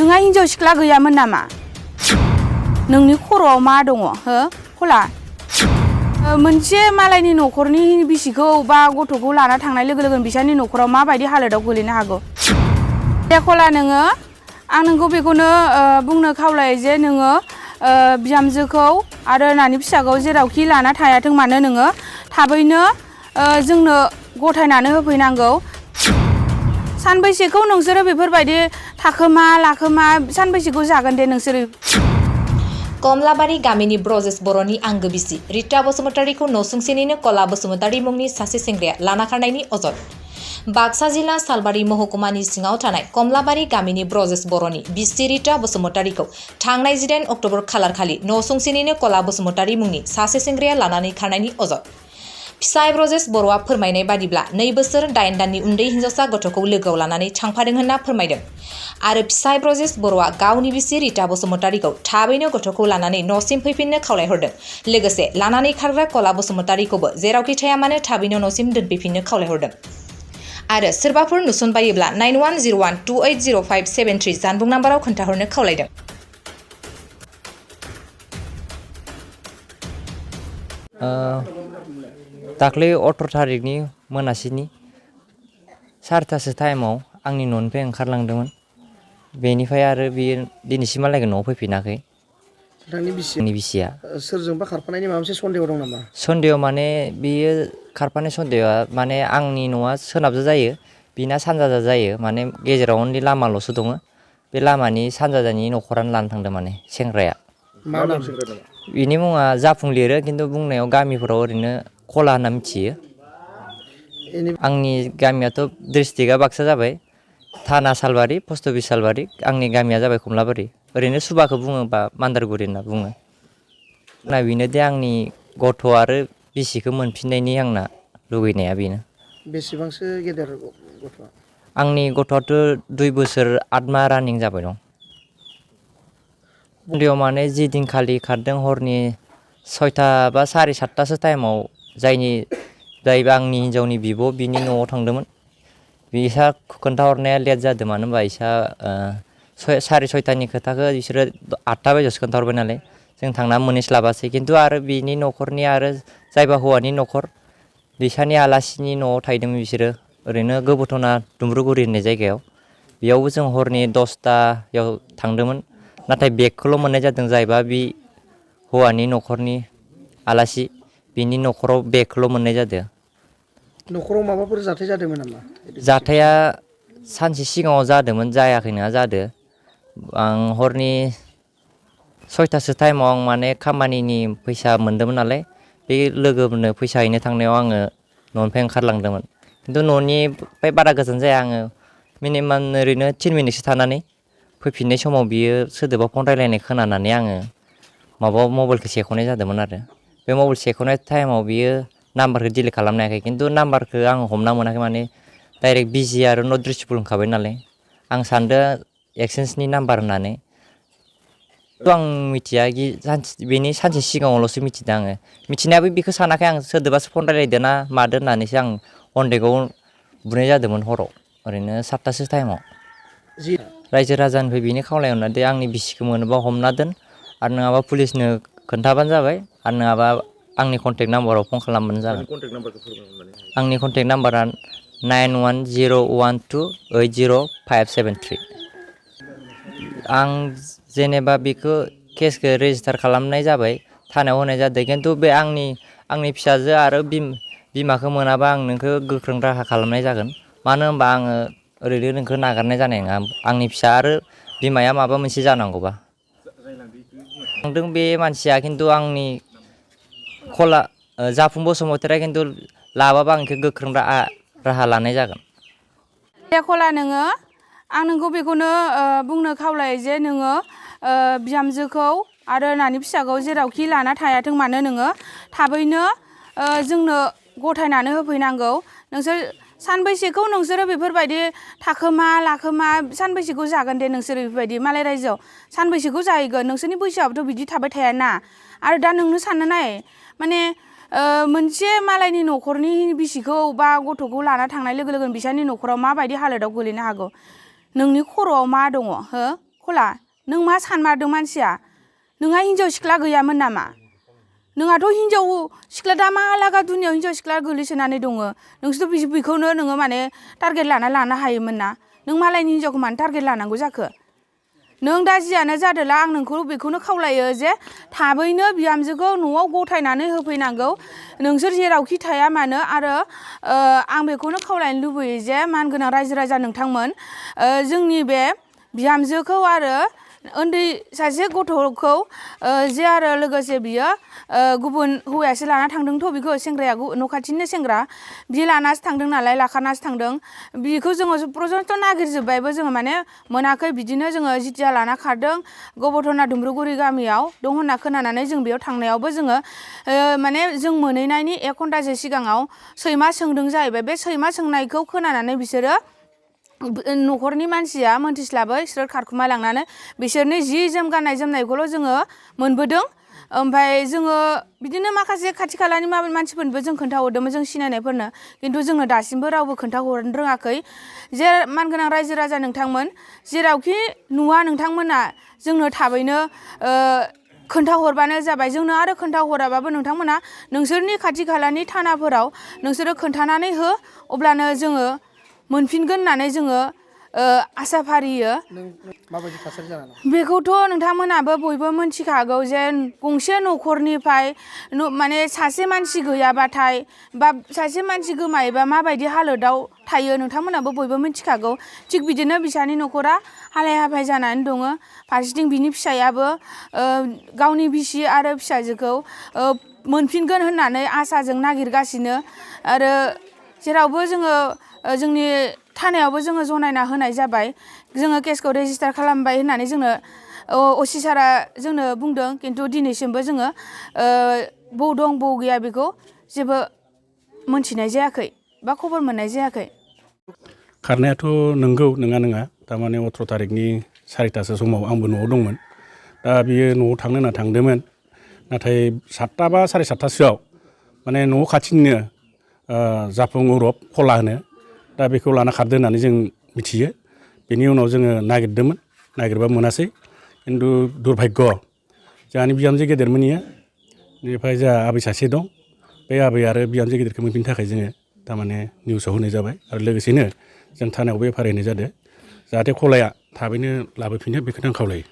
नोंहा हिन्जाव सिख्ला गैयामोन नामा? नोंनि खर'आव मा दङ हो खला? मोनसे मालायनि न'खरनि बिसिखौ बा गथ'खौ लाना थांनाय लोगो लोगो बिसानि न'खराव माबायदि हालोदाव गोलैनो हागौ? बे खला नोङो आं नोंखौ बेखौनो बुंनो खावलायो जे नोङो बिहामजोखौ आरो नानि फिसाखौ जेरावखि लाना थायाथों मानो नोङो थाबैनो जोंनो गथायनानै होफैनांगौ। सानबैसेखौ नोंसोरो बेफोरबायदि थाखोमा लाखोमा सानबैसेखौ जागोन दे नोंसोरो? कमलाबारि गामिनि ब्रजेश बर'नि आंगो बिसि रिता बसुमतारीखौ नसुंसेनिनो कला बसुमतारी मुंनि सासे सेंग्राया लाना खारनायनि अजद। बाक्सा जिल्ला सालबारि महकुमानि सिङाव थानाय कमलाबारि गामिनि ब्रजेश बर'नि बिसि रिता बसुमतारीखौ थांनाय 18 अक्ट'बर खालारखालि नसुंसेनिनो कला बसुमतारी मुंनि सासे सेंग्राया लानानै खारनायनि अजद। फिसाय ब्रजेश बर'आ फोरमायनाय बादिब्ला 2 बोसोर 8 दाननि उन्दै हिन्जावसा गथ'खौ लोगोआव लानानै थांफादों होनना फोरमायदों आरो फिसाय ब्रजेश बर'आ गावनि बिसि रिता बसुमतारीखौ थाबैनो गथ'खौ लानानै न'सिम फैफिननो खावलायहरदों। लोगोसे लानानै खारग्रा कला बसुमतारीखौबो जेरावखि थाया मानो थाबैनो न'सिम दोनफैफिननो खावलायहरदों आरो सोरबाफोर नुसनबायोब्ला 9101280573 जानबुं नाम्बाराव खोन्थाहरनो खावलायदों। दाख्लै 18 थारिखनि मोनासिनि 4थासो टाइमाव आंनि न'निफ्राय ओंखारलांदोंमोन। बेनिफ्राय आरो बियो दिनैसिमहालागै न'आव फैफिनाखै। नोंथांनि बिसिया सोरजोंबा खारफानायनि माबा मोनसे सन्देह दं नामा? सन्देह माने बियो खारफानाय सन्देहआ माने आंनि न'आ सोनाबजा जायो, बिना सानजाजा जायो। माने गेजेराव अनलि लामाल'सो दङ। बे लामानि सानजाजानि न'खरानो लानो थांदों माने सेंग्राया। मा नाम? बिनि मुङा जाफुं लिरो, खिन्थु बुंनायाव गामिफोराव ओरैनो खला होनना मिथियो। आंनि गामियाथ' डिस्ट्रिक्टआ बाक्सा जाबाय, थाना सालबारि, पस्ट अफिस सालबारि, आंनि गामिया जाबाय कमलाबारि। ओरैनो सुबाखौ बुङोबा मान्दारगुरि होनना बुङो। बेनो दे आंनि गथ' आरो बिसिखौ मोनफिननायनि आंना लुगैनाया बेनो। बेसेबांसो गेदेर गथ'आ? आंनि गथ'आथ' 2 बोसोर 8 माह रानिं जाबाय दं। उन्दैयाव माने जि दिनखालि खारदों हरनि 6टा बा 7:30टासो टाइमाव जायबा आंनि हिन्जावनि बिब' बिनि न'आव थांदोंमोन। बिसा खोन्थाहरनाया लेट जादों, मानो होनबा इसा 6:30टानि खोथाखौ बिसोरो 8टा बाजियावसो खोन्थाहरबाय नालाय जों थांना मोनहैस्लाबासै। खिन्थु आरो बिनि न'खरनि आरो जायबा हौवानि न'खर बिसानि आलासिनि न'आव थाहैदोंमोन बिसोरो, ओरैनो गोबोथना दुम्ब्रुगुरि होननाय जायगायाव। बेयावबो जों हरनि 10टायाव थांदोंमोन, नाथाय बेगखौल' मोननाय जादों। जायबा बि हौवानि न'खरनि आलासि बिनि न'खराव बेगखौल' मोननाय जादों। न'खराव माबाफोर जाथाय जादोंमोन नामा? जाथाया सानसे सिगाङाव जादोंमोन, जायाखै नङा जादों। आं हरनि 6टासो टाइमाव आं माने खामानिनि फैसा मोन्दोंमोन नालाय, बे लोगोफोरनो फैसा हैनो थांनायाव आङो न'निफ्राय ओंखारलांदोंमोन। खिन्थु न'निफ्राय बारा गोजान जाया, आङो मिनिमाम ओरैनो 3 मिनिटसो थानानै फैफिननाय समाव बियो सोदोबा फन रायलायनाय खोनानानै आङो मबाइलखौ सेख'नाय जादोंमोन आरो। बे मबाइल सेख'नाय टाइमाव बियो नाम्बारखौ डिलिट खालामनो हायाखै, खिन्थु नाम्बारखौ आं हमना मोनाखै। माने डाइरेक्ट बिजि आरो नट रिचेबल होनखाबाय नालाय आं सानदों एक्सचेन्जनि नाम्बार होननानै। आं मिथिया बेनि सानसे सिगाङावल'सो मिथिदों आङो। मिथिनायाबो बेखौ सानाखै, आं सोरदोबासो फन रायलायदों ना मादो होननानैसो आं कन्टेक्टआव बुनाय जादोंमोन हराव ओरैनो 7टासो टाइमाव। रायजो राजानिफ्राय बेनो खावलायहरना दे आंनि बिसिखौ मोनोबा हमना दोन, आरो नङाबा पुलिसनो खोन्थाबानो जाबाय, आरो नङाबा आंनि कन्टेक्ट नाम्बाराव फन खालामबानो जागोन। आंनि कन्टेक्ट नाम्बारा 9101280573। आं जेनेबा बेखौ केसखौ रेजिस्टार खालामनाय जाबाय, थानायाव होनाय जादों। खिन्थु बे आंनि फिसाजो आरो बिमाखौ मोनाबा आं नोंखौ गोख्रों राहा खालामनाय जागोन। मानो होनबा आङो ओरैनो नोंखौ नागारनाय जानाय नङा। आंनि फिसा आरो बिमाया माबा मोनसे जानांगौबा। थांदों बे मानसिया, खिन्थु आंनि जाफुं बसुमतारीया खिन्थु लाबाबा आं गोख्रों राहा लानाय जागोन। दे खला नोङो आं नोंखौ बेखौनो बुंनो खावलायो जे नोङो बिहामजोखौ आरो नानि फिसाखौ जेरावखि लाना थायाथों मानो नोङो थाबैनो जोंनो गथायनानै होफैनांगौ। नोंसोर सानबैसेखौ नोंसोरो बेफोरबायदि थाखोमा लाखोमा सानबैसेखौ जागोन दे नोंसोरो बेफोरबायदि मालाय रायजोआव सानबैसेखौ जाहैगोन? नोंसोरनि बैसोआबोथ' बिदि थाबाय थायाना। आरो दा नोंनो साननो नाय, माने मोनसे मालायनि न'खरनि बिसिखौ बा गथ'खौ लाना थांनाय लोगो लोगो बिसानि न'खराव माबायदि हालोदाव गोलैनो हागौ? नोंनि खर'आव मा दङ हो? खला नों मा सानमारदों मानसिया नोंहा हिन्जाव सिख्ला गैयामोन नामा नोंहाथ' हिन्जाव सिख्ला दा मा लागा दुनियाव हिन्जाव सिख्ला गोलैसोनानै दङ नोंसोरथ' बेखौनो नोङो माने टारगेट लानो हायोमोन ना नों मालायनि हिन्जावखौ मानो टारगेट लानांगौ जाखो नों दा जियानो जादोला आं नोंखौ बेखौनो खावलायो जे थाबैनो बिहामजोखौ न'आव गथायनानै होफैनांगौ नोंसोर जेरावखि थाया मानो आरो आं बेखौनो खावलायनो लुबैयो जे मानगोनां रायजो राजा नोंथांमोन जोंनि बे बिहामजोखौ आरो उन्दै सासे गथ'खौ जे आरो लोगोसे बियो गुबुन हौवायासो लाना थांदोंथ' बेखौ सेंग्राया न' खाथिनि सेंग्रा बियो लानासो थांदों नालाय लाखानासो थांदों बिखौ जोङो प्रजन्त नागिरजोब्बायबो जोङो माने मोनाखै बिदिनो जोङो जितिया लाना खारदों गबरधना दुम्ब्रुगुरि गामियाव दं होनना खोनानानै जों बेयाव थांनायावबो जोङो माने जों मोनहैनायनि 1 घन्टासो सिगाङाव सैमा सोंदों जाहैबाय बे सैमा सोंनायखौ खोनानानै बिसोरो न'खरनि मानसिया मोनथिस्लाबै बिसोर खारखुमा लांनानै बिसोरनि जि जोम गाननाय जोमनायखौल' जोङो मोनबोदों ओमफ्राय जोङो बिदिनो माखासे खाथि खालानि मानसिफोरनोबो जों खोन्थाहरदोंमोन जों सिनायनायफोरनो खिन्थु जोंनो दासिमबो रावबो खोन्थाहरनो रोङाखै जे मानगोनां रायजो राजा नोंथांमोन जेरावखि नुवा नोंथांमोना जोंनो थाबैनो खोन्थाहरबानो जाबाय जोंनो आरो खोन्थाहराबाबो नोंथांमोना नोंसोरनि खाथि खालानि थानाफोराव नोंसोरो खोन्थानानै हो अब्लानो जोङो मोनफिनगोन होननानै जोङो आसा फारियो माबायदि थासारि जानानै बेखौथ' नोंथांमोनाबो बयबो मिथिखागौ जे गंसे न'खरनिफ्राय माने सासे मानसि गैयाबाथाय बा सासे मानसि गोमायोबा माबायदि हालोदाव थायो नोंथांमोनाबो बयबो मिथिखागौ थिग बिदिनो बिसानि न'खरा हालाय हाफाय जानानै दङ फारसेथिं बिनि फिसायाबो गावनि बिसि आरो फिसाजोखौ मोनफिनगोन होननानै आसाजों नागिरगासिनो आरो जेरावबो जोङो जोंनि थानायावबो जोङो जनायना होनाय जाबाय जोङो केसखौ रेजिस्टार खालामबाय होननानै जोंनो असि सारा जोंनो बुंदों खिन्थु दिनैसिमबो जोङो बबाव दं बबाव गैया बेखौ जेबो मोनथिनाय जायाखै बा खबर मोननाय जायाखै खारनायाथ' नंगौ नङा थारमाने 18 तारिखनि 4टासो समाव आंबो न'आव दंमोन दा बियो न'आव थांनो होनना थांदोंमोन नाथाय 7टा बा 7:30सोआव माने न' खाथिनिनो जाफुं उरब खला होनो दा बेखौ लाना खारदो होननानै जों मिथियो बेनि उनाव जोङो नागिरदोंमोन नागिरबा मोनासै खिन्थु दुर्भाग्य जोंहानि बिहामजो गेदेरमोननिया बेनिफ्राय जोंहा आबै सासे दं बे आबै आरो बिहामजो गेदेरखौ मोनफिननो थाखाय जोङो थारमाने निउसाव होनाय जाबाय आरो लोगोसेनो जों थानायावबो एफ आइ आर होनाय जादों जाहाथे खलाया थाबैनो लाबोफिनो बेखौनो आं खावलायो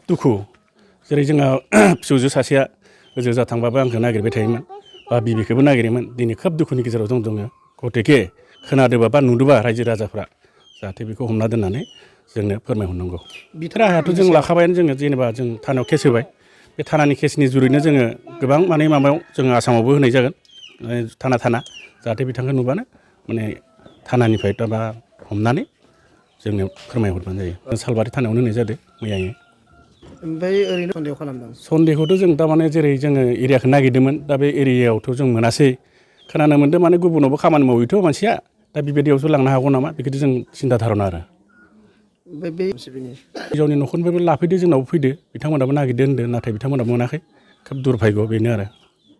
दुखु जेरै जोंहा फिसौजो सासेया ओजों थांबाबो आंखौ नागिरबाय थायोमोन बा बिबिखौबो नागिरोमोन दिनै खोब दुखुनि गेजेराव दङ गतिके खोनादोंबा बा नुदोंबा रायजो राजाफ्रा जाहाथे बेखौ हमना दोननानै जोंनो फोरमायहरनांगौ राहायाथ' जों लाखाबायानो जोङो जेनेबा जों थानायाव केस होबाय बे थानानि केसनि जुरैनो जोङो गोबां माने माबायाव जोङो आसामावबो होनाय जागोन थाना जाहाथे बिथांखौ नुबानो माने थानानिफ्राय बा हमनानै जोंनो फोरमायहरबानो जायो सालबारि थानायावनो होनाय जादों मैयायो ओमफ्राय ओरैनो सन्देह खालामदों सन्देहखौथ' जों थारमाने जेरै जोङो एरियाखौ नागिरदोंमोन दा बे एरियायावथ' जों मोनासै खोनानो मोन्दों माने गुबुनावबो खामानि मावोथ' मानसिया दा बेबायदियावसो लांनो हागौ नामा बेखौथ' जों सिन्था धारना आरो ओमफ्राय बे हिन्जावनि न'खरनिफ्रायबो लाफैदो जोंनावबो फैदो बिथांमोनाबो नागिरदो होनदों नाथाय बिथांमोनाबो मोनाखै खोब दुर्भाग्य बेनो आरो